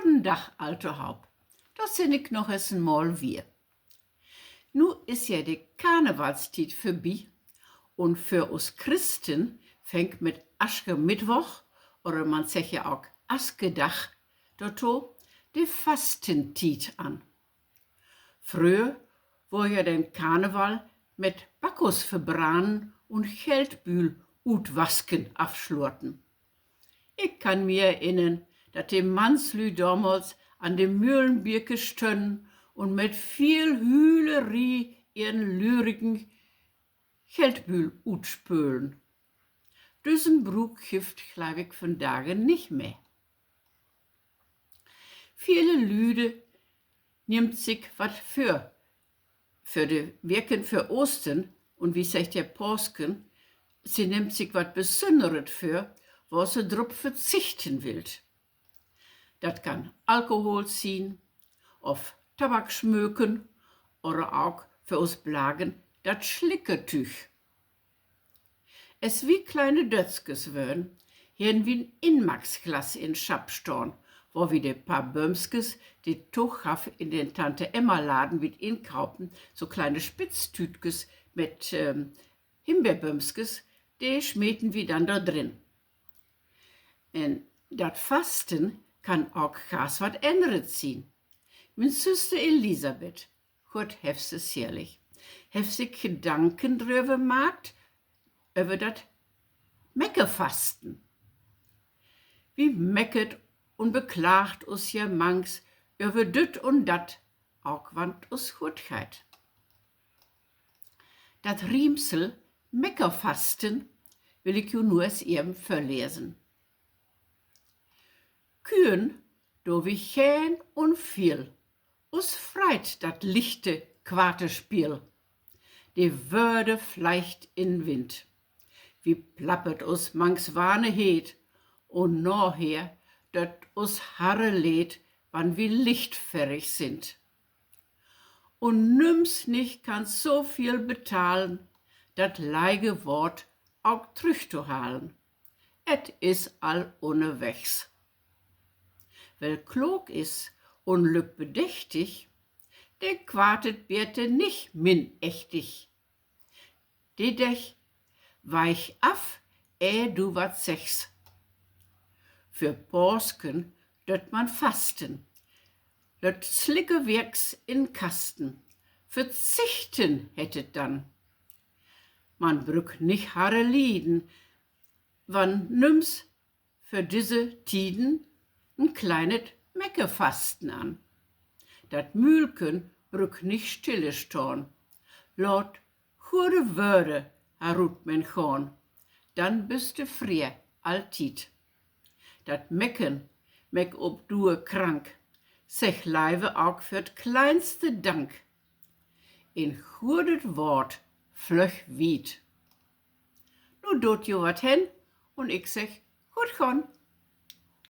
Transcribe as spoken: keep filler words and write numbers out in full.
Goden Dag alltohaup. Dor sin ik noch es en Mal wier. Nu is ja de Karnevalstiet vörbi un för us Christen fängt mit Aschermittwoch, oder man seggt ja ok Askedag dorto, de Fastentiet an. Fröher wöör ja den Karneval mit Bacchus verbrannen un Geldbüül utwasken afsloten. Ik kann mi erinnern, dat de Mannslüüd domals an de Mühlenbierke stönnen un mit veel Hülerie ehren lürigen Geldbüül utspölen. Düssen Bruuk gifft, glööv ik, vandagen nich mehr. Vele Lüde nimmt sik wat vör, för de Weken vör Oostern, un wi seggt ja Paasken, se nimmt sik wat Besünneret vör, wo se drup verzichten willt. Dat kann Alkohol sien of Tabak smöken oder ok för us Blagen dat Slickertüüg. As wi kleine Dötskes wören, harrn wi en Inmaaksglas in Schapp stahn, wo wi de paar Böömskes, de togaff in den Tante-Emma-Laden bi't Inkaupen so kleine Spitztüütkes mit Himbeerböömskes, de smeten wi denn dor drin. Un dat Fasten kann ok ganz wat anneret sien. Mien Süster Elisabeth, Gott hebb se selig, hett sik Gedanken dröver maakt, över dat Meckerfasten. Wi meckert un beklaagt us ja mangs över düt un dat, ok wann 't us goot geiht. Dat Riemsel Meckerfasten will ik jo nu es even vörlesen. Küern do wi geern un veel, us freit dat lichte Quaterspiel. De Wörde fleigt in Wind. Wi plappert us mangs wahne Heet, un naher deit us harre leed, wann wi lichtferrig sind. Un nüms nich kann so veel betahlen, dat leige Woort ok trüchtohalen. Et is al unnerwegs. Well klook is un lück bedächtig, de quatert beter nich minnächtig. De deit, weig af, ehr du wat seggst. För Paasken deit man fasten, lett Slickerwerks in Kasten. Verzichten hett et dann. Man bruukt nich harre lieden, wann nüms för disse Tieden en kleinet Meckerfasten an. Dat Müülken bruukt nich stille stahn. Laat gode Wörde harut men gahn, dann büst du free alltiet. Dat Meckern mäkt op Duer krank, segg leiver ok för 't kleinste Dank. En godet Woort flöggt wiet. Nu doot jo wat hen un ik segg: Goot gahn!